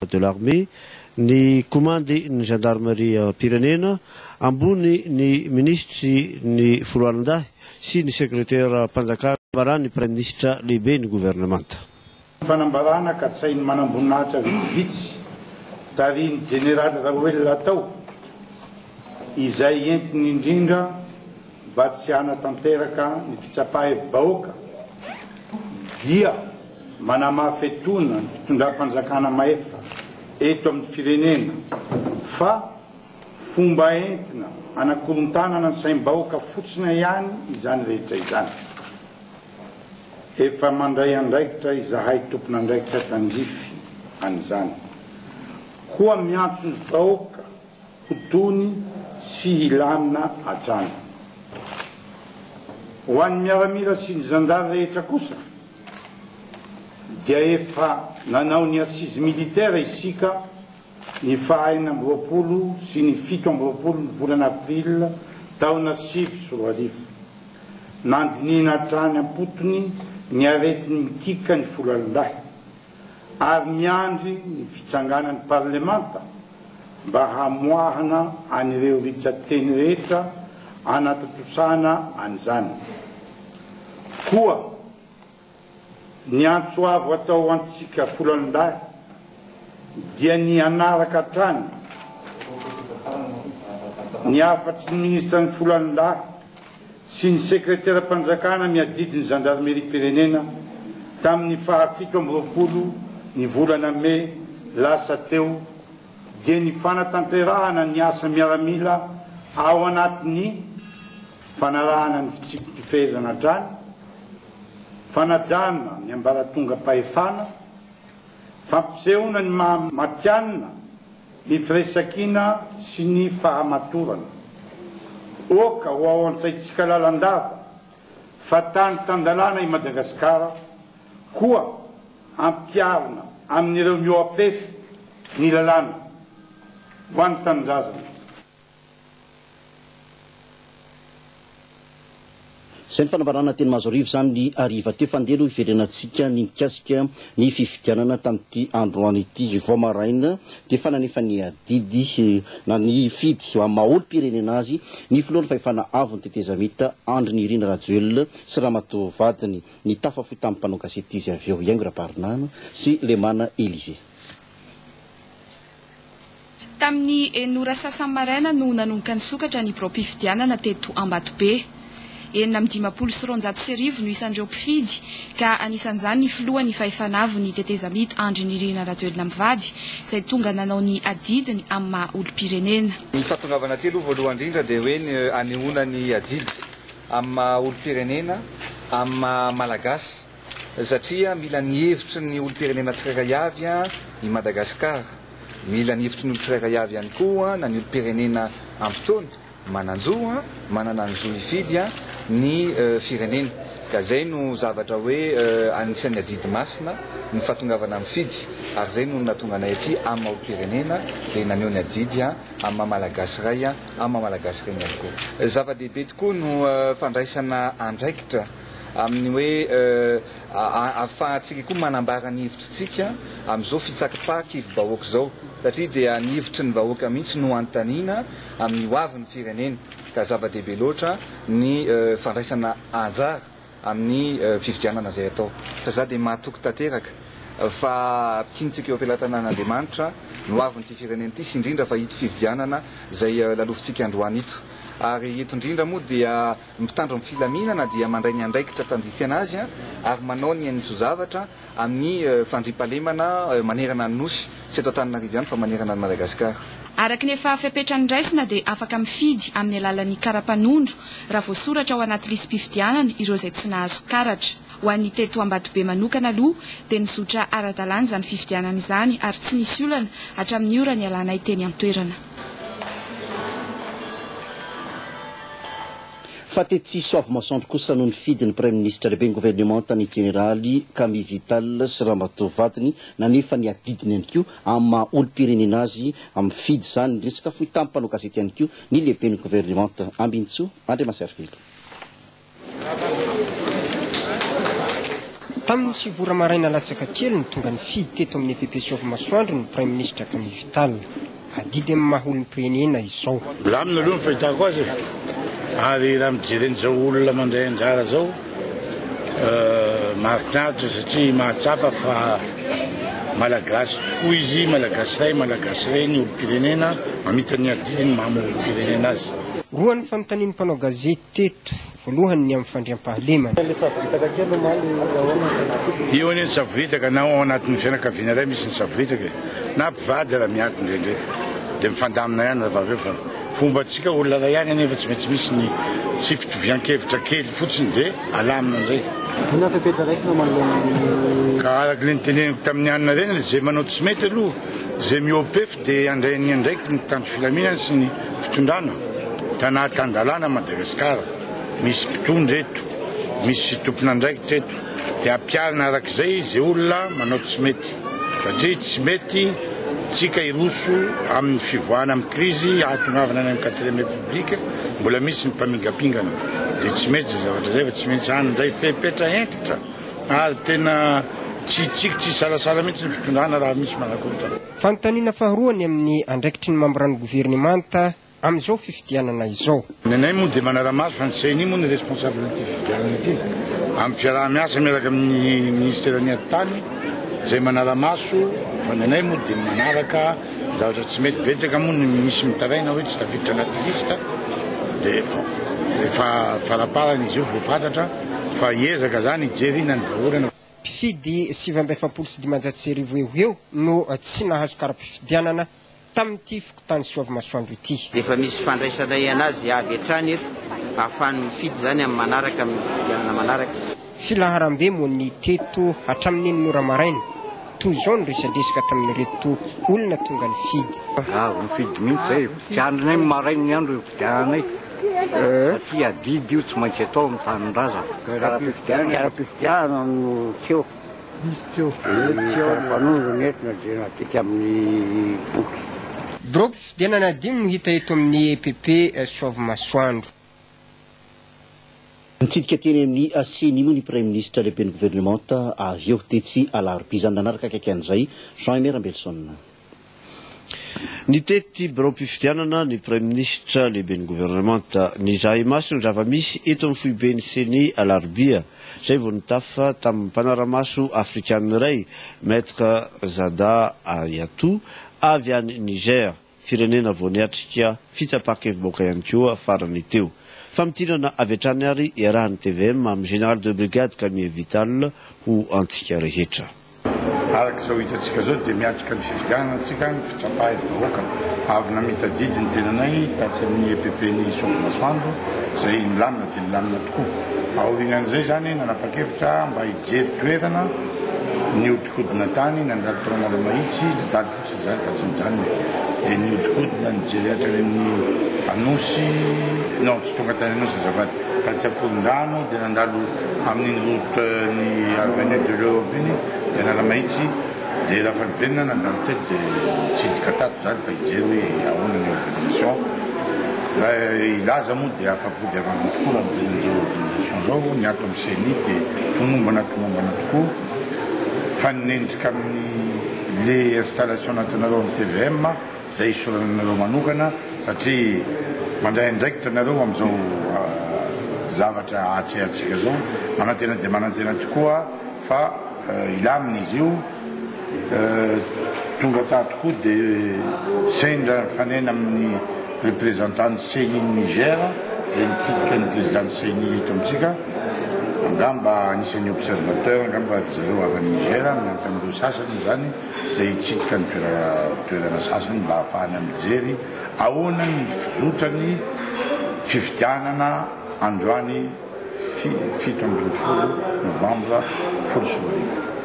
De l'armée, ny komandy ny zandarimariam-pirenena ambony, ny minisitry ny foloalindahy sy ny sekreteram-panjakana nambaran'ny praiminisitra lehiben'ny governemanta. Fanambarana katsahin'ny manamboninahitra vitsivitsy tarihin'ny Jeneraly Raoelina atao, izay entiny indrindra mba tsy hanatanteraka ny fitsapahevi-bahoaka dia manamafy etoana ny fitondram-panjakana mahefa eto amin'ny firenena fa fomba entina hanakorontanana ny saim-bahoaka fotsiny ihany izany rehetra izany. Efa mandray andraikitra izahay tompon'andraikitra tandrify an'izany. Koa miantso ny vahoaka ho tony sy hilamina hatrany. Ho an'ny miaramila sy ny zandary rehetra kosa dia efa nanao ny assise militaire isika ny faha 26 sy ny 27 ny volana april taona 2009. Nandinihina hatrany am-potony ny aretin'ny mikiaka ny foloalindahy ary miandry ny fitsanganan'ny parlemanta mba hamoahana an'ireo rijan-teny rehetra anatontosana an'izany. Koa ny antso avo atao ho antsika foloalindahy dia ny hanaraka hatrany ny hafatry ny minisitran'ny foloalindahy sy ny sekreteram-panjakana miadidy ny zandarimeriam-pirenena tamin'ny faha 27 ny volana mey lasa teo dia ny fanatanterahana ny asa miaramila ao anatin'ny fanarahana ny fitsipi-pifehezana hatrany, fanajana ny ambaratongam-pahefana, fampisehoana ny maha matihanina ny firaisankina sy ny fahamatorana. Oka ho ao an-tsaintsika lalandava fa tany tan-dalàna i Madagasikara, koa ampiharina amin'ireo mihoa-pefy ny lalàna ho an'ny tanindrazana. Izay ny fanambarana teny Mahazoarivo izany ny hariva teo fa andeha aloha hiverenantsika ny mikasika ny fifidianana tamin'ity androany ity. Vao maraina dia efa nanefa ny adidy na ny fidy amin'ny maha olom-pirenena azy ny filohan'ny fahefana avon'ny tetezamita Andry Nirina Rajoelina sy ramatoa vadiny. Nitafa fohy tamin'ny mpanao gazety izy avy eo, Haingo Rabarinana sy Lemana Elysée. Tamin'ny enina ora sasany maraina no nanomboka nisokatra ny biraom-pifidianana teto Ambatobe. 1256 no isan'ireo mpifidy ka anisan'izany ny filohan'ny Fahefana Avon'ny Tetezamita Andry Nirina Rajoelina mivady izay tonga nanao ny adidiny amin'ny maha olom-pirenena. Ny fahatongavana aty aloha voalohany indrindra dia hoe ny hanehoana ny adidy amin'ny maha olom-pirenena, amin'ny maha Malagasy satria mila ny hevitry ny olom-pirenena tsirairay avy i Madagasikara. Mila ny hevitry ny olon tsirairay avy ihany koa na ny olom-pirenena ampy taona, manan-jo, manana ny zo hifidy ny firenena. Ka izay no zavatra hoe anisan'ny adidy masina ny fahatongavana mifidy ary izay no nahatonga anay aty amin'ny maha olom-pirenena dia naneho ny adidy amin'ny maha Malagasy iray, amin'ny maha Malagasy reny ihany koa. Zava-dehibe tokoa no fandraisana andraikitra amin'ny hoe ahafahantsika koa manambara ny hevitritsika amin'izao fitsakipahak'hevi-bahoaka izao satria dia ny hevitry ny vahoaka mihitsy no anontaniana amin'ny ho avin'ny firenena ka zava-dehibe loatra ny fandraisana anjara amin'ny fifidianana izay atao. Za dia mahatoky tanteraka fa ampikinintsika eo am-pelatanan'Andriamanitra ny ho avin'ity firenena ity sy indrindra fa ito fifidianana izay lalovintsika androany ito ary eto indrindra moa dia Ny mpitandro ny filaminana dia mandray ny andraikitra tandrify anazy ary manao ny hain'ny zavatra amin'ny fandriampahalemana manerana ny Nosy, tsy eto Antananarivo ihany fa manerana an'i Madagasikara. Araka ny efa fepetra noraisina dia afaka mifidy amin'ny alalan'ny kara-panondro raha voasoratra ao anaty lisi-pifidianana ireo izay tsy nahazo karatra. Ho an'ny teto Ambatobe manokana aloha dia nizotra ara-dalàna izany fifidianana izany ary tsy nisy olana hatramin'ny ora nialanay teny an-toerana. Fa tetsy Soavimasoandro kosa no nifidy ny Praiminisitra lehiben'ny governemanta ny Jeneraly Camille Vital sy Ramatoa vadiny nanefa ny adidiny ihany koa amin'ny maha olom-pirenena azy mifidy izany. Niresaka fohy tamin'ny mpanao gazety ihany koa ny lehiben'ny governemanta Ambinintsoa Andriamasiarivelo. Tamin'ny 9 ora maraina latsaka kely no tonga nifidy teto amin'ny EPP Soavimasoandro ny Praiminisitra Camille Vital. Adidy amin'ny maha olom-pirenena izao. Milamina aloha ny fahitako azy e! Ary raha mijery an'izao olona mandray anjara izao, mahafinaritra satria mahatsapa fa Malagasy tokoa izy, Malagasy ray, Malagasy reny, olom-pirenena, mamita ny adidiny maha olom-pirenena azy. Roa ny fanontanian'ny mpanao gazety teto, voalohany ny amin'ny fandriampahalemana. Ilay savoritaka kely omaly ahoana no tena. Io anie ny savoritaka na ao anatin'ny fianakaviana iray misy ny savoritaka e! Na mpivady raha miady indraindray dia mifandamina ihany raha avy eo fa fombantsika olona iray ihany anefa tsy maintsy misy ny tsy fitovian-kevitra kely fotsiny dia alamina indray. Inona ny fepetra raisina manoloana ny. Ka araka ilay noteneniko tamin'ny anona ireny, izay manao tsy mety aloha, izay mihoa-pefy dia handray ny andraikiny ny mpitandro filaminana sy ny fitondrana. Tanà tan-dalàna Madagasikara, misy mpitondra eto, misy tompon'andraikitra eto. Dia ampiharina arak'izay izay olona manao tsy mety satria tsy mety tsika hiroso amin'ny fivoahana amin'ny krizy hahatongavana any amin'ny quatrième république mbola misy ny mpamingampingana dia tsy mety izay zavatra izay fa tsy maintsy handray fepetra hentitra ary tena tsy hitsiky tsy hisalasala mihitsy ny fitondrana raha misy manakorontana. Fanontaniana faharoa ny amin'ny andraikitry ny mambran'ny governemanta amin'izao fifidianana izao. Ny anay moa dia manara-maso fa ny ceni moa no responsable an'ity fifidianana ity amin'ny fiaraha-miasa miaraka amin'ny ministeran'ny atitany izay manara-maso fa ny anay moa dia manaraka zavatra tsy mety betsaka moa ny misy mitaraina hoe tsy tafiditra anaty liste dia bon efa faraparany izy io vao fantatra fa hiezaka zany hijery inona ny vahaolana. Mpifidy 1549 eo ho eo no tsy nahazo kara-pifidianana tamin'ity fokontany Soavimasoandro ity. Efa misy fandraisanay anazy avy hatrany eto ahafahany mifidy izany amin'ny manaraka amin'ny fifidianana manaraka. Filaharambe moa ny teto hatramin'ny enina ora maraina. Toy izao ny resadresaka tamin'ireto olona tonga nifidy. Avy nifidy mihitsy izay, tsy andrinay ny maraina ny andro hifidiananay satria adidy io tsy maintsy atao amin'ny tanindrazana. Kara-pifidianana no tsy eo. Misy tsy eo. Tsy eo kara-panondro ny entina dia nadika amin'ny boky. Biraom-pifidianana dimy no hita eto amin'ny EPP Soavimasoandro. Nitsidika teny amin'ny Ceni moa ny Praiminisitra lehiben'ny governemanta avy eo tetsy Alarobia. Izany nanaraka akaiky an'izay Jean Aimé Rambelison. Nitety biraom-pifidianana ny Praiminisitra lehiben'ny governemanta. Nizaha imaso ny zava-misy eto amin'ny foiben'ny Ceni Alarobia, izay vao nitafa tamin'ny mpanara-maso afrikanina iray, Maître Zada Hayatou, avy any Niger, firenena vao niatrika fitsapan-kevi-bahoaka ihany koa farany teo. Famintinana avy hatrany ary iarahan'ny tvm amin'ny Général de Brigade Camille Vital ho antsika rehetra. Araka izao hitantsika izao dia miatrika ny fifidianana isika, ny fitsapaha-hevi-bahoaka. Avy namita adidy ny tenanay tatsy amin'ny EPP-n'i Soavimasoandro izay milamina dia milamina tokoa. Aorianan'izay izany nanapa-kevitra mba hijery toerana nihodinkodina tany, nandalo tao Analamahitsy, nandalo fotsiny izany fa tsy nijanona dia nihodinkodina nijery hatrany amin'ny Anosy, non tsy tonga tany Anosy azafady, tatsy Akorondrano dia nandalo amin'iny route ny avenue de l'Europe iny dia Analamahitsy dia raha fa niverina nandalo teto dia nitsidika tato izany mba hijery hoe ahoana ny organisation. Raha hilaza moa dia afa-po dia afa-po tokoa raha mijery an'izao organisation izao, ny ato amin'ny ceni dia tomombana tomombana tokoa fa ny mendrika amin'ny le installation nataonareo amin'ny tvm izay isaorana anareo manokana satria mandray andraikitra nareo amin'izao zavatra atrehantsika izao. Manantena dia manantena tokoa fa hilamina izy io. Tonga tato koa dia sendra nifanena amin'ny représentant ny Ceni Niger izay nitsidika ny président ny Ceni eto amintsika. Angamba anisan'ny observateur angamba ry zareo avy any Niger miampy amin'ireo sasany izany. izay hitsidika ny toerana sasany mba hahafahana mijery ahoana ny fizotran'ny fifidianana androany 17 novambra 2010.